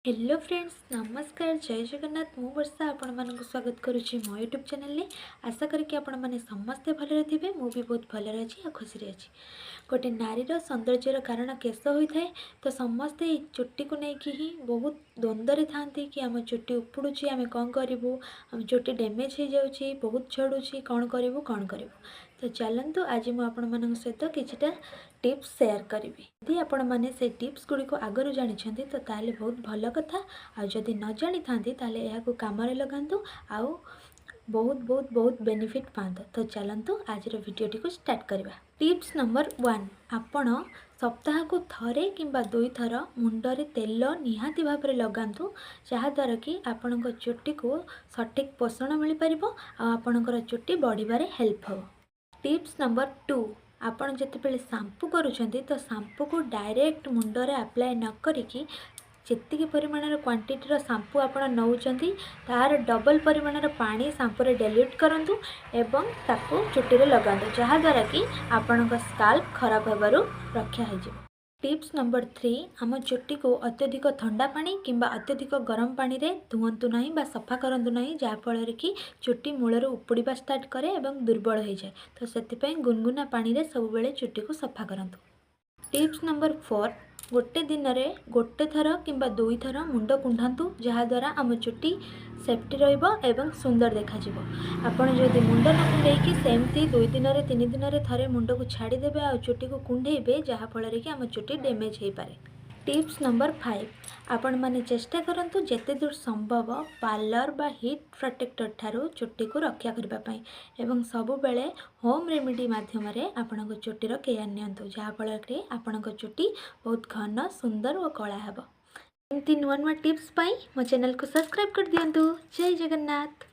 Hello friends, ନମସ୍କାର, ଜୟ ଜଗନ୍ନାଥ। ମୁଁ ବର୍ଷା, ଆପଣମାନଙ୍କୁ ସ୍ୱାଗତ କରୁଛି ମୋ ୟୁଟ୍ୟୁବ୍ ଚ୍ୟାନେଲରେ। ଆଶା କରିକି ଆପଣମାନେ ସମସ୍ତେ ଭଲରେ ଥିବେ। ମୁଁ ବି ବହୁତ ଭଲରେ ଅଛି ଆଉ ଖୁସିରେ ଅଛି। ଗୋଟେ ନାରୀର ସୌନ୍ଦର୍ଯ୍ୟର କାରଣ କେଶ ହୋଇଥାଏ। ତ ସମସ୍ତେ ଏଇ ଚୁଟିକୁ ନେଇକି ହିଁ ବହୁତ ଦ୍ୱନ୍ଦ୍ୱରେ ଥାଆନ୍ତି କି ଆମ ଚୁଟି ଉପୁଡ଼ୁଛି, ଆମେ କ'ଣ କରିବୁ? ଆମ ଚୁଟି ଡ୍ୟାମେଜ୍ ହେଇଯାଉଛି, ବହୁତ ଝଡ଼ୁଛି, କ'ଣ କରିବୁ, କ'ଣ କରିବୁ? ତ ଚାଲନ୍ତୁ, ଆଜି ମୁଁ ଆପଣମାନଙ୍କ ସହିତ କିଛିଟା ଟିପ୍ସ ସେୟାର କରିବି। ଯଦି ଆପଣମାନେ ସେଇ ଟିପ୍ସ ଗୁଡ଼ିକୁ ଆଗରୁ ଜାଣିଛନ୍ତି, ତ ତାହେଲେ ବହୁତ ଭଲ କଥା। ଆଉ ଯଦି ନ ଜାଣିଥାନ୍ତି, ତାହେଲେ ଏହାକୁ କାମରେ ଲଗାନ୍ତୁ ଆଉ ବହୁତ ବହୁତ ବହୁତ ବେନିଫିଟ୍ ପାଆନ୍ତୁ। ତ ଚାଲନ୍ତୁ, ଆଜିର ଭିଡ଼ିଓଟିକୁ ଷ୍ଟାର୍ଟ କରିବା। ଟିପ୍ସ ନମ୍ବର 1, ଆପଣ ସପ୍ତାହକୁ ଥରେ କିମ୍ବା ଦୁଇଥର ମୁଣ୍ଡରେ ତେଲ ନିହାତି ଭାବରେ ଲଗାନ୍ତୁ, ଯାହାଦ୍ୱାରା କି ଆପଣଙ୍କ ଚୁଟିକୁ ସଠିକ୍ ପୋଷଣ ମିଳିପାରିବ ଆଉ ଆପଣଙ୍କର ଚୁଟି ବଢ଼ିବାରେ ହେଲ୍ପ ହେବ। ଟିପ୍ସ ନମ୍ବର 2, ଆପଣ ଯେତେବେଳେ ସାମ୍ପୁ କରୁଛନ୍ତି, ତ ସାମ୍ପୁକୁ ଡାଇରେକ୍ଟ ମୁଣ୍ଡରେ ଆପ୍ଲାଏ ନ କରିକି ଯେତିକି ପରିମାଣର କ୍ୱାଣ୍ଟିଟିର ସାମ୍ପୁ ଆପଣ ନେଉଛନ୍ତି, ତାହାର ଡବଲ୍ ପରିମାଣର ପାଣି ସାମ୍ପୁରେ ଡାଇଲ୍ୟୁଟ୍ କରନ୍ତୁ ଏବଂ ତାକୁ ଚୁଟିରେ ଲଗାନ୍ତୁ, ଯାହାଦ୍ୱାରା କି ଆପଣଙ୍କ ସ୍କାଲ୍ପ ଖରାପ ହେବାରୁ ରକ୍ଷା ହେଇଯିବ। ଟିପ୍ସ ନମ୍ବର 3, ଆମ ଚୁଟିକୁ ଅତ୍ୟଧିକ ଥଣ୍ଡା ପାଣି କିମ୍ବା ଅତ୍ୟଧିକ ଗରମ ପାଣିରେ ଧୁଅନ୍ତୁ ନାହିଁ ବା ସଫା କରନ୍ତୁ ନାହିଁ, ଯାହାଫଳରେ କି ଚୁଟି ମୂଳରୁ ଉପୁଡ଼ିବା ଷ୍ଟାର୍ଟ କରେ ଏବଂ ଦୁର୍ବଳ ହୋଇଯାଏ। ତ ସେଥିପାଇଁ ଗୁନଗୁନା ପାଣିରେ ସବୁବେଳେ ଚୁଟିକୁ ସଫା କରନ୍ତୁ। ଟିପ୍ସ ନମ୍ବର 4, ଗୋଟେ ଦିନରେ ଗୋଟେ ଥର କିମ୍ବା ଦୁଇଥର ମୁଣ୍ଡ କୁଣ୍ଡାନ୍ତୁ, ଯାହାଦ୍ୱାରା ଆମ ଚୁଟି ସେଫ୍ଟି ରହିବ ଏବଂ ସୁନ୍ଦର ଦେଖାଯିବ। ଆପଣ ଯଦି ମୁଣ୍ଡ ନ କୁଣ୍ଡେଇକି ସେମିତି 2 ଦିନରେ, 3 ଦିନରେ ଥରେ ମୁଣ୍ଡକୁ ଛାଡ଼ିଦେବେ ଆଉ ଚୁଟିକୁ କୁଣ୍ଡେଇବେ, ଯାହାଫଳରେ କି ଆମ ଚୁଟି ଡ୍ୟାମେଜ୍ ହେଇପାରେ। ଟିପ୍ସ ନମ୍ବର 5, ଆପଣମାନେ ଚେଷ୍ଟା କରନ୍ତୁ ଯେତେ ଦୂର ସମ୍ଭବ ପାର୍ଲର ବା ହିଟ୍ ପ୍ରୋଟେକ୍ଟର ଠାରୁ ଚୁଟିକୁ ରକ୍ଷା କରିବା ପାଇଁ ଏବଂ ସବୁବେଳେ ହୋମ୍ ରେମିଡ଼ି ମାଧ୍ୟମରେ ଆପଣଙ୍କ ଚୁଟିର କେୟାର ନିଅନ୍ତୁ, ଯାହାଫଳରେ ଆପଣଙ୍କ ଚୁଟି ବହୁତ ଘନ, ସୁନ୍ଦର ଓ କଳା ହେବ। ଏମିତି ନୂଆ ନୂଆ ଟିପ୍ସ ପାଇଁ ମୋ ଚ୍ୟାନେଲକୁ ସବସ୍କ୍ରାଇବ୍ କରିଦିଅନ୍ତୁ। ଜୟ ଜଗନ୍ନାଥ।